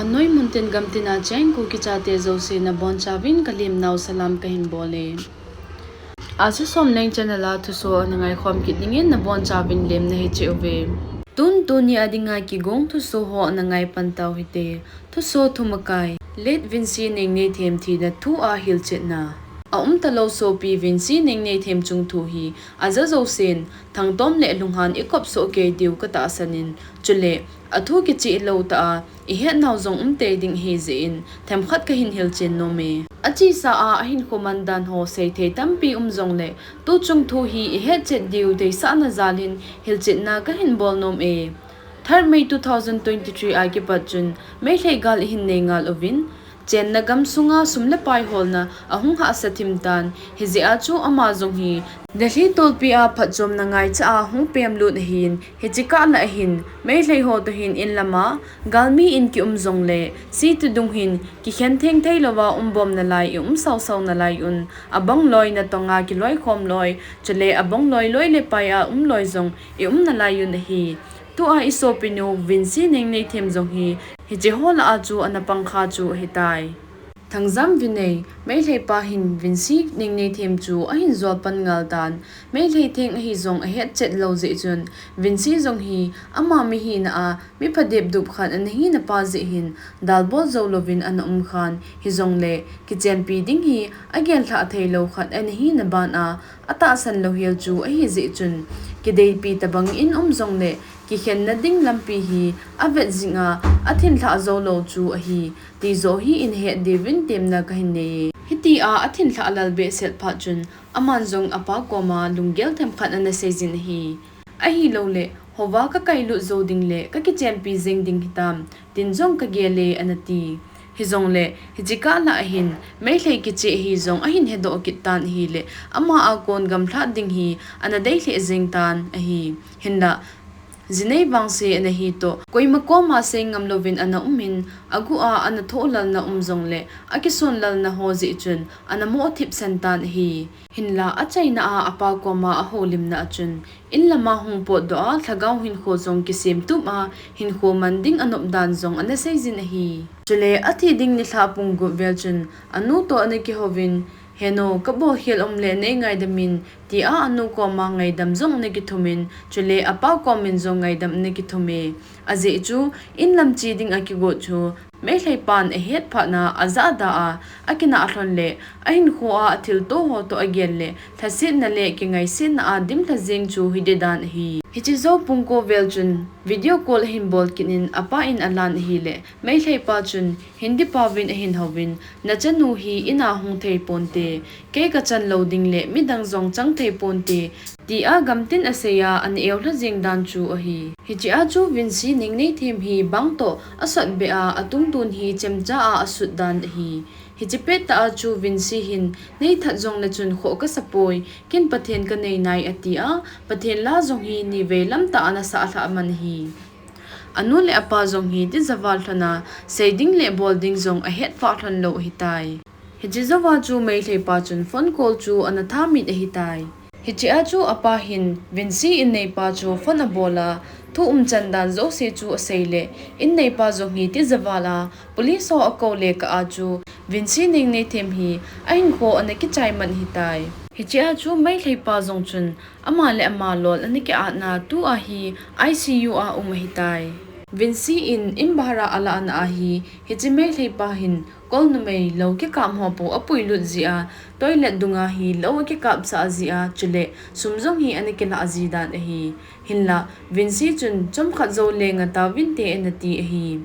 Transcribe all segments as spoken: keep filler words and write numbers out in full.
Noimun tin gamtin a cheng Kuki chate jouse nabonchauvin kalemnau salam kahin bol e. Asia Somleng channel a thusoh na ngaikhom kit dingin nabonchauvin lemna hiche uve. Tun tuni a dinga kigong thusoh ho na ngaipan tau hite. Thusoh thumakai. Late Vinci Nengneithem thina thu a hilchetna. Aumtalou sopi Vinci Nengneithem chungthu hi aja jousen thangtom le lunghan ikopsoh kei diu katahsan in, chule athu kicheh lou tah a ihetnau jong umtei ding ahijeh in themkhat kahin hilchen nom e. Achesa a ahinkho mandan ho seithei tampi um jongle, tuchung thu hi ihetchet diu deisahna jal in hilchetna kahin bol nom e. Third May two thousand twenty-three a kipat chun Meitei gal ihin nei ngal uvin, chenna gamsunga sum le pai holna ahung hahsa thim tan, hijeh a chu ama jong hi Delhi tolpi a phatchomna ngaicha a hung pemlut ahin, hiche kah lah ahin Meitei ho toh hin inlama galmi in kium jongle, city dung hin kikhen theng theilouva umbom nalai, ium sausau nalai un, abangloi natonga kiloikhom loi, chule abangloi loi le pai a um loi jong ium nalai un ahi. Tua isopinu Vinci Nengneithem jong hi hiche ho lah a chu ana pangkha chu ahitai. Thangjam Vinay, Meitei pa hin Vinci Nengneithem chu ahin jolpan ngal tan, Meitei theng ahi jong ahetchet lou jeh chun, Vinci jong hi ama mihina a miphadep dup khat ana hina pa jeh hin dalbol jou louvin ana umkhan, hijongle kichenpi ding hi agenlhah theilou khat ana hina ban a atahsan louhel chu ahijeh chun, kideipi tobang in um jongle kikhenna ding lampi hi avet jing a, athinlhah joulou chu ahi, ti joh hi ihet diuvin temna kahin nei e. Hitia athinlhah lal behseh phat chun, aman jong apa koma lunggel themkhat ana seijin ahi. Ahilouleh, houva kakailut jou ding le kakichenpi jeng ding hitam, tin jong kagel e anati. Hijongle, hiche kah lah ahin Meitei kicheh hi jong ahin hedoh kit tan ahile, ama a kon gamlhat ding hi ana dei lheh jeng tan ahi. Hinlah, jinei vangse ana hi toh, koima koma sei ngam louvin ana um in, aguh a ana thoh lalna um jongle, akison lalna ho jeh chun ana moh thipsan tan ahi. Hinlah, achaina a apa koma ahoulimna a chun, inlama hung potdoh a, lhagao hinkho jong kisemtup a, hinkho man ding anop dan jong ana seijin ahi. Chule athi ding nilhah pung gup vel chun, anu toh ana kihouvin, henu, kabolkhel um le neingaidam in, tia anu koma ngaidam jong ana kithumin, chule apa komin jong ngaidam ana kithume. Ajeh chu, inlam che ding akigot chu, Meitei pan ahet phatna ajahda a, akinah lhon le, ahinkho a athilto ho toh agel le, lhasetna le kingaisetna a dimlha jeng chu hide dan ahi. Hiche jou pung ko vel chun, video call ahin bol kit in apa in alan ahile, Meitei pa chun, Hindi paovin ahin houvin, nachanu hi ina hung thei ponte, kei kachan lou ding le midang jong chang thei ponte, tia gamtin asei a, ana eulha jeng dan chu ahi. Hichea chu Vinci Nengneithem hi bang toh asotbeh a, atungtun hi chemcha a asut dan ahi. Hiche pettah a chu Vinci hin, neithat jongle chun khoh kasapoi, ken Pathen kanei nai atia, Pathen la jong hi nivei lamtah ana sahlhah man ahi. Anu le apa jong hi tija val lhon a, sei ding le bol ding jong ahetphah lhon lou ahitai. Hiche jouva chu Meitei pa chun phone call chu ana thamit ahitai. Hichea chu apa hin Vinci inneipa chu phone abol a, thu umchan dan jouse chu asei le, inneipa jong hi tija val a, police ho akou le kah a chu Vinci Nengneithem hi ahinkho ana kichai man ahitai. Hichea chu Meitei pa jong chun ama le ama lol ana ki-atna tua hi I C U a um ahitai. Vinci in in bhara alahna a hi, hiche Meitei pa hin kol numei lou kikap ho pou apuilut jeh a, toilet dunga hi lou akikapsah jeh a, chule sum jong hi ana kilah ji dan ahi. Hinlah, Vinci chun chomkhat jou le ngah tauvinte anati ahi.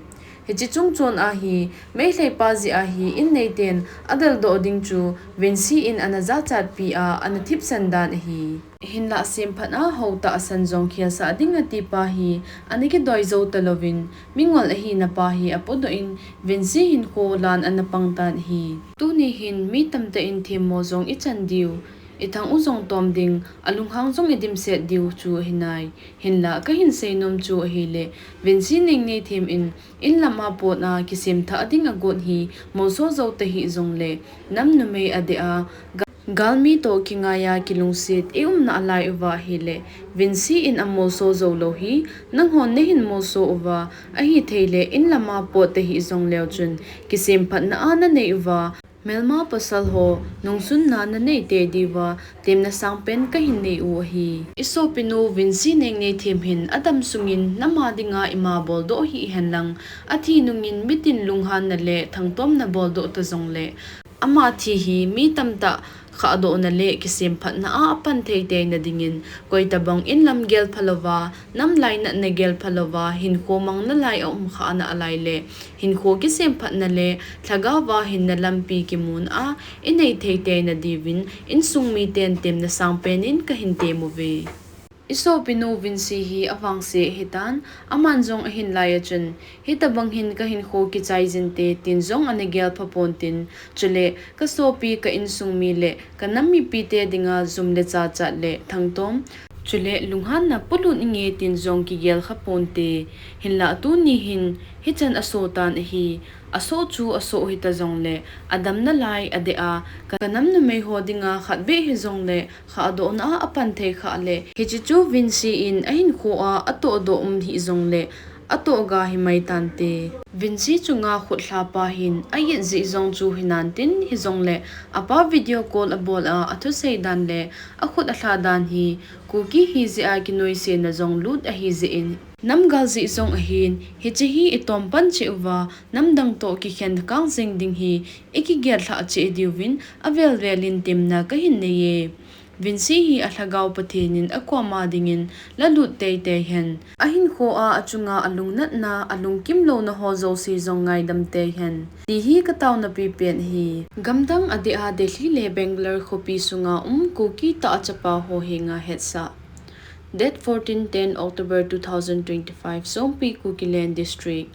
Hiche chungchon a hi, Meitei pa jeh a hi inneiten adeldoh ding chu Vinci in ana jachatpi a, ana thipsan dan ahi. Hinlah semphat a hou tahsan jong khelsah ding ati pa hi, ana kidoi jou talouvin, mingol ahina pa hi apodoh in, Vinci hinkho lan ana pang tan ahi. Tuni hin mi tamtah in themmo jong ichan diu, ithang u jong tom ding, alunghang jong idimset diu chu ahinai. Hinlah kahin seinom chu ahile, Vinci Nengneithem in, inlam a potna kisemthah ding agot hi, molso jou tahih jongle, nam numei adeh a, ga- Galmi toh kingaiya kilungset i umna alai uva ahile, Vinci in amolso jou lou hi, nanghon nahin molso uva, ahithei le in lama pot tahih jongleu chun, kisemphatna a nanei uva, melma pasal ho, nungsunna nanei tei diuva, temna sangpen kahin nei u ahi. I sopinu Vinci Nengneithem hin adam sungin nama dinga ima boldoh hih hen lang, athi nungin mitin lunghanna le thangtomna boldoh ta jongle, ama thi hi mi tamtah khahdohna le kisemphatna a apan thei teina dingin, koitabang in lam gel phalouva, nam lainatna gel phalouva, hinkho mang nalai a um khahna alai le, hinkho kisemphatna le, lhagaova hinna lampi kimun a, inei thei teina diuvin, insung miten temna sangpen in kahin tem uve. I sopinu Vinci hi avangse ahitan, aman jong ahin lai a chun, hitabang hin kahinkho kichai jinte tin jong ana gel pha pontin, chule kasopi ka insung mi le kanam mipite dinga jum le chachat le thangtom, chule lunghanna polut inge tin jong kigel kha ponte, hinlah tuni hin hichan aso tan ahi, aso chu aso hita jongle, adam nalai adeh a, ka, kanam numei ho dinga khatvei hijongle, khahdohna a apan thei khah le, hiche chu Vinci in ahinkho a atohdoh um hih jongle, atohga himai tante. Vinci chunga khut lhapa hin a-it jeh jong chu hinantin hijongle, apa video call abol a athusei dan le akhut alha dan hi, Kuki hijeh a kinoisena jong lut ahijeh in, namgal jeh jong ahin, hiche hi itom pan cheh uva, namdang toh kikhen kang jeng ding hi, ikigel lhah cheh diuvin, avel vel in temna kahin nei e. Vinci hi alhagao Pathen in akoma dingin lalut teitei hen. Ahinkho a achunga alungnatna, alungkim louna ho jouse jong ngaidam tei hen, ti hi kataona pipen ahi. Gamdang adeh a Delhi le Bangalore khopi sunga um Kuki tah chapa ho henga hetsah. Date fourteen ten October two thousand twenty-five, Songpi, Kukiland District.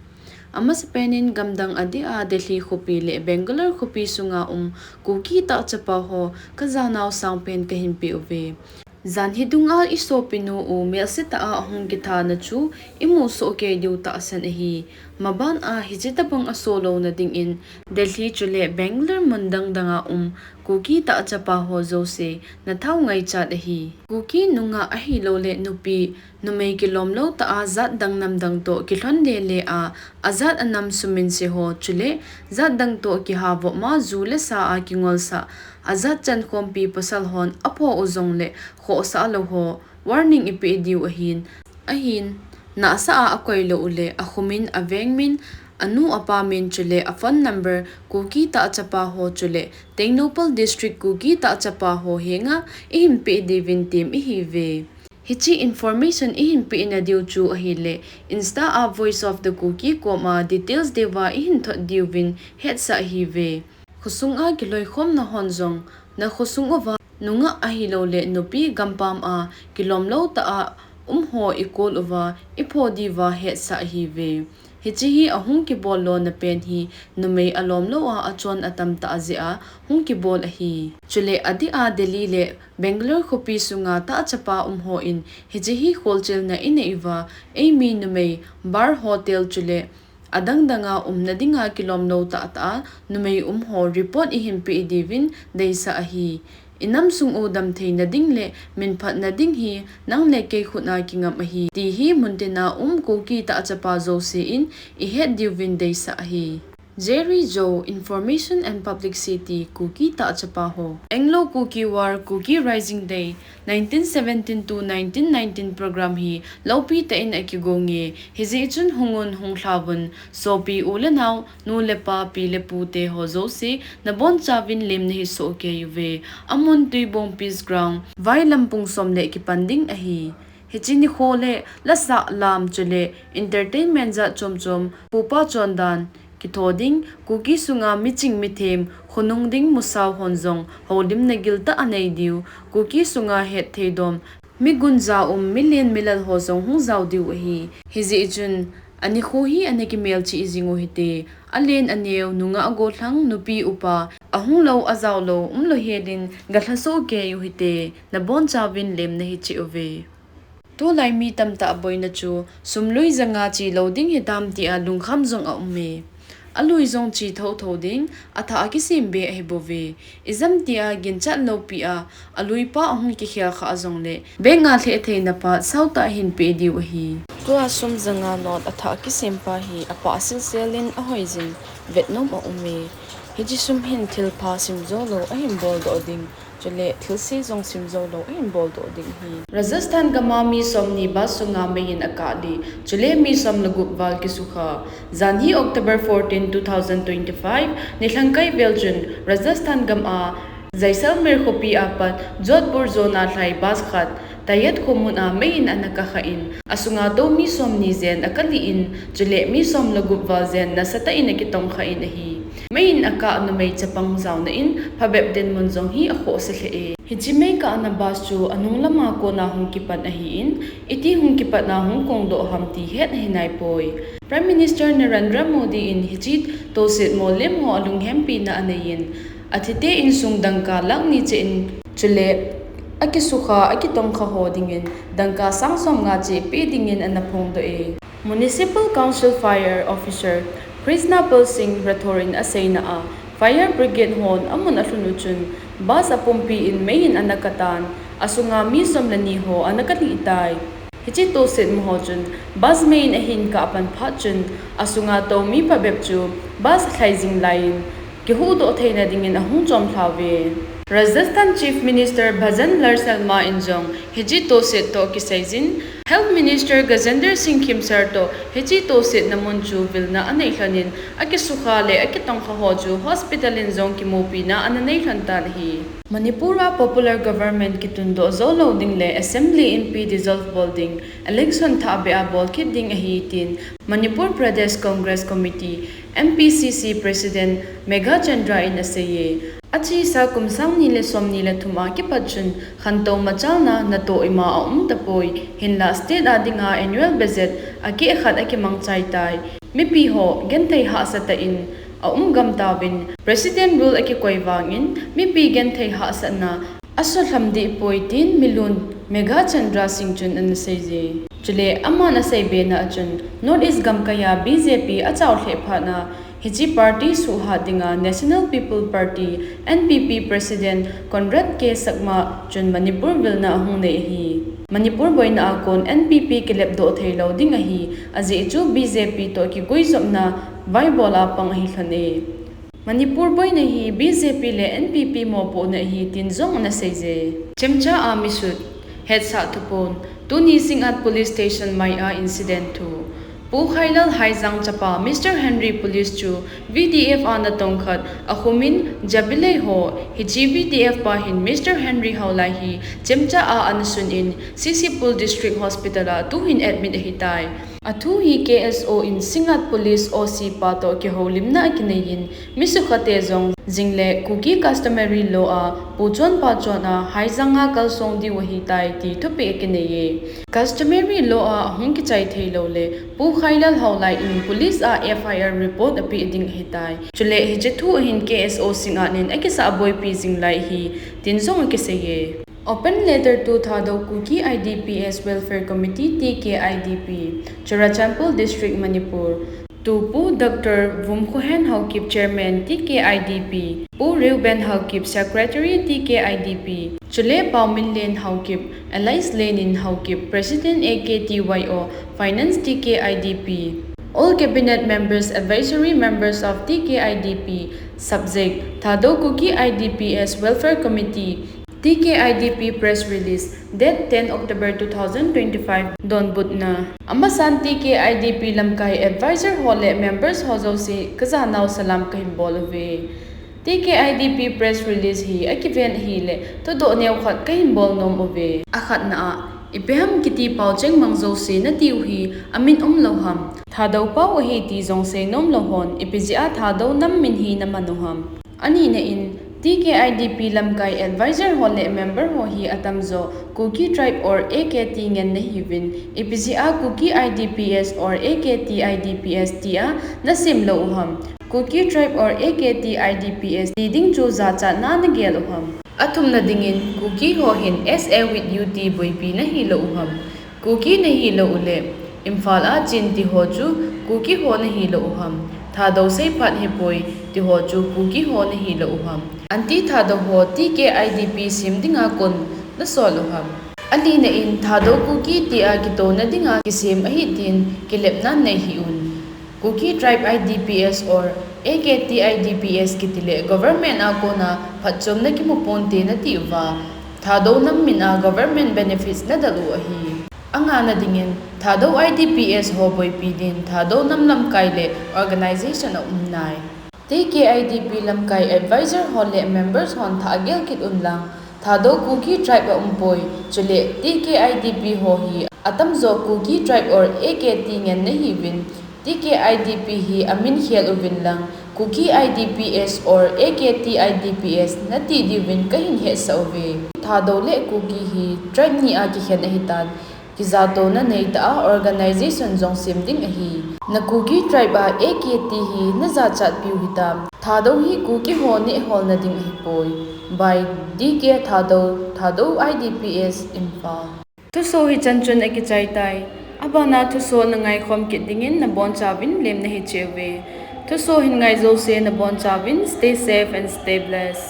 Amasapen in gamdang adeh a Delhi khopi le Bangalore khopi sunga um Kuki tah chapa ho kajanau sangpen kahin peh uve. Jan hi dunga i sopinu u melsetah a ahung kithana chu imu soh kei diu tahsan ahi. Maban a hiche tabang aso louna dingin Delhi chule Bangalore mun dang danga um Kuki tah chapa ho jouse nathao ngaichat ahi. Kuki nungah ahilouleh nupi, numei kilom lou tah a jat dang nam dang toh kilhon lele a, ajat anam suminse ho chule jat dang toh kiha vop ma ju le sa a kingolsah, ajat chankhompi pasal hon apho u jongle khohsah lou ho warning ipeh diu ahin, ahin, nahsah a akoi lou u le akhum in, aveng min, anu apa min chule aphone number, Kuki tah chapa ho chule Tengnoupal District Kuki tah chapa ho henga ihin peh diuvin tem ihiuve. Hiche information ihin peh na diu chu ahile, Insta a Voice of the Kuki koma details deuva ihin thot diuvin hetsah ihiuve. Khosung a kiloikhomna hon jong, na khosung uva nungah ahilouleh nupi gampam a kilom lou tah a um ho ikol uva ipho diuva hetsah ihiuve. Hiche hi ahung kibol lona pen hi numei alom lou a achon atam tah jeh a hung kibol ahi. Chule adeh a Delhi le Bangalore khopi sunga tah chapa um hon hiche hi kholchilna inei uva, eimi numei bar, hotel chule adang danga umna dinga kilom lou tah tah a numei um ho report ihin peh diuvin deisah ahi. Inam sung u damtheina ding le minphatna ding hi nang le kei khut a kingam ahi, ti hi muntin a um Kuki tah chapa jouse in ihet diuvin deisah ahi. Jerry Joe, Information and Publicity, Kuki tah chapa ho. Anglo Kuki War, Kuki Rising Day, nineteen seventeen to nineteen nineteen program hi loupi tah in akigong e, hijeh chun hungun hunglhauvun, sopi u le nao, nu le pa, pi le pu te ho jouse, nabonchauvin lemna hi soh kei uve. Amun Tuibong Peace Ground, Vailam pung som le kipan ding ahi. Hiche nikho le lasah lam chule entertainment jat chom chom, pupa chondan, kitho ding, Kuki sunga miching mithem, khonung ding musao hon jong houlimna giltah anei diu, Kuki sunga hetthei dom, migun jaum, milen milal ho jong hung jao diu ahi. Hijeh chun, anikho hi ana kimelchih jing u hite, alen aneo, nungah gollhang, nupi upa, ahung lou, ajao lou, umlou helin, galha soh kei u hite, nabonchauvin lemna hi cheh uve. Tulai mi tamtah boina chu sum lui janga che lou ding hitam tia lungkham jong aum e. Alui jong chi thotho ding, athah a kisem be ahi bouve. Ijemtia ginchat loupi a, alui pa ahung kikhel kha jongle, bank a lheh theina pa sautah hin pe diu ahi. Tua sum janga note athah a kisem pa hi apa silsel in ahoijin vetnom aume. Hiche sum hin thilpha simjou lou ahin boldoh ding. Chule thilse jong simjou lou ahin boldoh ding ahi. Rajasthan gam a mi somni bus sunga mei in akah le, chule mi som le gup val kisukha. Janhi October fourteen, two thousand twenty-five, nilhang kai vel chun Rajasthan gam a Jaisalmer khopi a pat Jodhpur zone a lhai bus khat Tayat khomun a mei in ana kah kha in, asunga tou mi somni jen akah lih in, chule mi som le gup val jen nasatah in akitong kha in ahi. Mei in akah numei chapang jaona in phabep dinmun jong hi akhohsa lheh e. Hiche mei kahna bus chu anung lama kona hung kipan ahin, iti hung kipat a hung kongdoh ham ti het ahi naipoi. Prime Minister Narendra Modi in hiche toset molem ho alunghempina anei in, athite insung dangka lakh ni cheh in, chule akisukha, akitongkha ho dingin dangka sang somnga cheh pe dingin ana phongdoh e. Municipal Council Fire Officer Krishnapal Singh Rathore in aseina a, fire brigade hon amun alhun u chun bus apumpi in mei in ana kah tan, asunga mi som le ni ho ana kah lih tai. Hiche toset mo ho chun bus mei in ahin kah pan phat chun, asunga tou mi phabep chu bus alhai jing laiyin kihuhdoh theina dingin ahung chomlhauve. Rajasthan Chief Minister Bhajan Lal Sharma in jong hiche toset toh kiseijin, Health Minister Gajendra Singh Khemsar toh hiche tosetna mun chu vilna anei lhonin, akisukha le akitongkha ho chu hospital in jong kimupina ana nei lhon tan ahi. Manipur a popular government kitundoh jou lou ding le Assembly inpi dissolve bol ding, election thahbeh a bol kit ding ahi tin Manipur Pradesh Congress Committee, M P C C President Meghachandra in aseiye. Achesa kum sang ni le som ni le thum a kipat chun khantou machalna natoh ima aum tapoi, hinla state a dinga annual budget akeh khat akimangchai tai. Mipi ho genthei hahsatah in aum gam tauvin, President rule akikoi vangin mipi genthei hahsatna asohlham deh poi tin milun Meghachandra Singh chun ana seije. Chule aman asei bena a chun North East gamkaiya B J P achao lheh phat a, hiche party suhhat dinga National People Party, N P P, President Conrad K Sangma chun Manipur vilna ahung nei ahi. Manipur boina a kon N P P kilepdoh theilou ding ahi, ajeh chu B J P toh kiguijopna vaibol a pang ahi lhon e. Manipur boina hi B J P le N P P mopohna ahi tin jong ana seije. Chemcha a misut, hetsah thupon, tuni Singngat Police Station mai a incident thu. Pu Khailal Haijang chapa Mister Henry Police chu V D F a natong khat akhumin jabilei ho, hiche V D F pa hin Mister Henry Haolai hi chemcha a ana sun in C C Pul District Hospital a tuhin admit ahitai. Athu hi K S O in Singngat Police O C pa toh kihoulimna akineiyin, mi sukhate jong jingle Kuki customary law a puchon pachon a Haijang a kalsong diu ahitai ti thupeh akineiye. Customary law a ahung kichai theilou le Pu Khailal Haolai in police a F I R report apeh ding ahitai. Chule hiche thu ahin K S O Singngat in akisah boipi jing lai ahi tin jong akiseiye. Open letter to Thadou Kuki I D P S Welfare Committee, T K I D P, Churachandpur District, Manipur. To Pu Doctor Vumkhohen Haokip, Chairman, T K I D P, Pu Reuben Haokip, Secretary, T K I D P, chule Pauminlen Haokip, alias Lenin Haokip, President, A K T Y O, Finance, T K I D P. All cabinet members, advisory members of T K I D P, subject, Thadou Kuki I D P S Welfare Committee, T K I D P press release, date ten October two thousand twenty-five, donbutna. Amasan T K I D P lamkai advisor ho le members ho jouse kajanau salam kahin bol uve. T K I D P press release hi akiven ahile, thudoh neo khat kahin bol nom uve. Akhatna a, ipi ham kiti pao chengmang jouse natiu hi amin umlou ham? Thadou pao ahi ti jong seinom lou hon, ipi jeh a Thadou nam min hi naman u ham? Anina in, T K I D P lamkai advisor ho le member ho hi atamjo Kuki tribe or A K T ngen nahiuvin, ipi jeh a Kuki I D P S or A K T I D P S tia nasim lou u ham? Kuki tribe or A K T I D P S ti ding chu jachatna nagel u ham? Athumna dingin, Kuki ho hin S A with U T boipi nahilou u ham? Kuki nahilou uleh, Imphal a Chin ti ho chu Kuki ho nahilou u ham? Thadou seiphat hipoi, tiho chu Kuki ho nahilou uham? Anti Thadou ho T K I D P sem dinga kon nasol uham? Alina in Thadou Kuki tia kitouna dinga kisem ahi tin kilepna nei hih un. Kuki Tribe I D P S or A K T I D P S kitile government a kona phatchomna kimu ponte nati uva, Thadou nam mina government benefits nadel u ahi. Angana dingin, Thadou I D P S ho boipi din Thadou nam lamkai le organization aum nai. T K I D P lamkai advisor ho le members hon thah agel kit unlang, Thadou Kuki Tribe aumpoi, chule T K I D P ho hi atamjo Kuki Tribe or A K T ngen nahiuvin, T K I D P hi amin khel uvin lang, Kuki I D P S or A K T I D P S nati diuvin kahin hetsah uve. Thadou le Kuki hi tribe ni a kikhen ahitan, kijatona neitah a organization jong sem ding ahi. Na Kuki Tribe a A K T hi najachat piu hitam. Thadou hi Kuki ho nehholna ding ahipoi. By D K Thadou, Thadou I D P S, Imphal. Thuso hichan chun akichai tai. Abana thuso nangaikhom kit dingin nabonchauvin lemna hicheuve. Thuso hin ngai jouse nabonchauvin stay safe and stay blessed.